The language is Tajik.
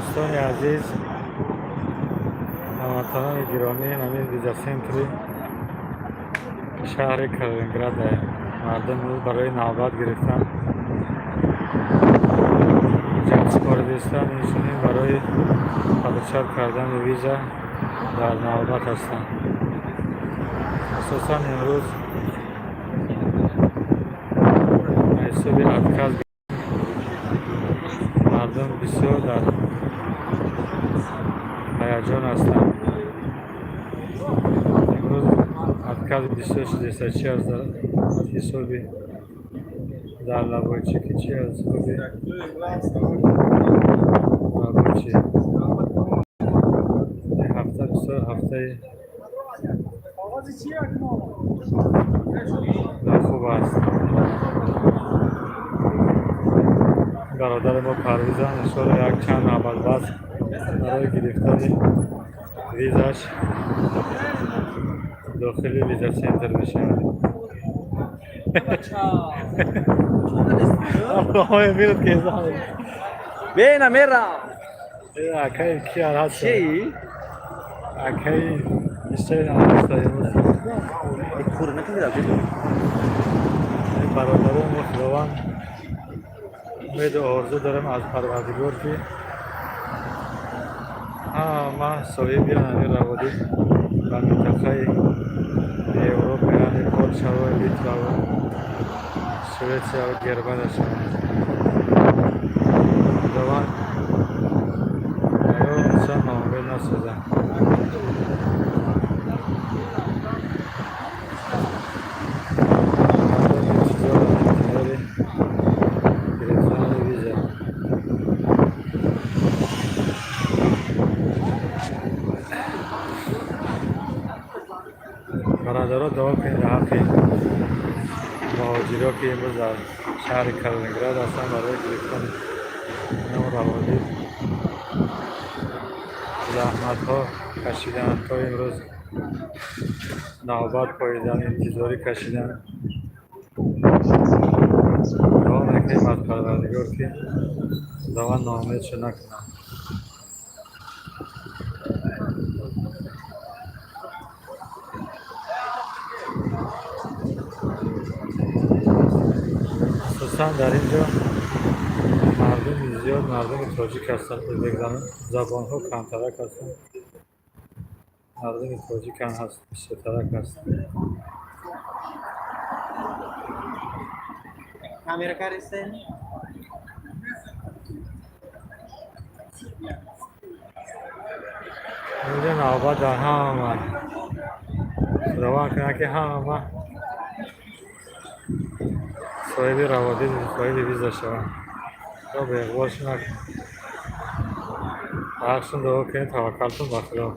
Дӯстони азиз, ҳамватанони гиромӣ, ҳамин виза-центри шаҳри Калининград. Мардум имрӯз барои навбат гирифтан ҳуҷҷат супоридистанд, инчунин барои получать кардани виза дар навбат ҳастанд. Асосан имрӯз ҳисоби отказ мардум бисёр дар ҳаяҷон ҳастанд. Имрӯз отказ бисёр шудааст, чи аз ҳисоби дальнобойщики, чи аз ҳисоби рабочий. Ин ҳафта бисёр ҳафтаи нохуб аст. Бародари мо Парвизам иншоалло як чанд навбат баъд барои гирифтани визаш дохили виза-центр мешавад. Мирад ки. Бена мерам. Акаи кияр ҳаст? Чӣ? Акаи иштаи ҳаста имрӯз. Кур накунед. Бародарони мо, Худованд, умеду орзу дорем аз Парвардигор, ки ҳама соҳиби ҳамин раводид ба минтақаи Европа, яъне Полшаву Литваву Шветсияву Германия шаванд. Худованд ягон инсон ноумед насозад. Мардум интизоранд, интизори гирифтани виза. Бародаро, дуо кунед дар ҳаққи муҳоҷиро, ки имрӯз дар шаҳри Калининград ҳастанд, барои гирифтани ном раводид заҳматҳо кашиданд, то имрӯз навбат поидан, интизорӣ кашиданд. Дуо мекунем аз Парвардигор, ки Худованд ноумедшо накунад. Асосан дар ин ҷо мардуми зиёд мардуми тоҷик ҳастанд, ӯзбекзабонҳо камтарак ҳастанд. Мардуми тоҷикам ҳаст, бисёртарак ҳаст. Камера каристен? Инҷо навбат дар ҳама. Худованд кунад, ки ҳама соҳиби раводид, соҳиби виза шаванд. Худо беиқболшон накунад. Ҳақшон дуо кунед, таваккалтон ба Худо.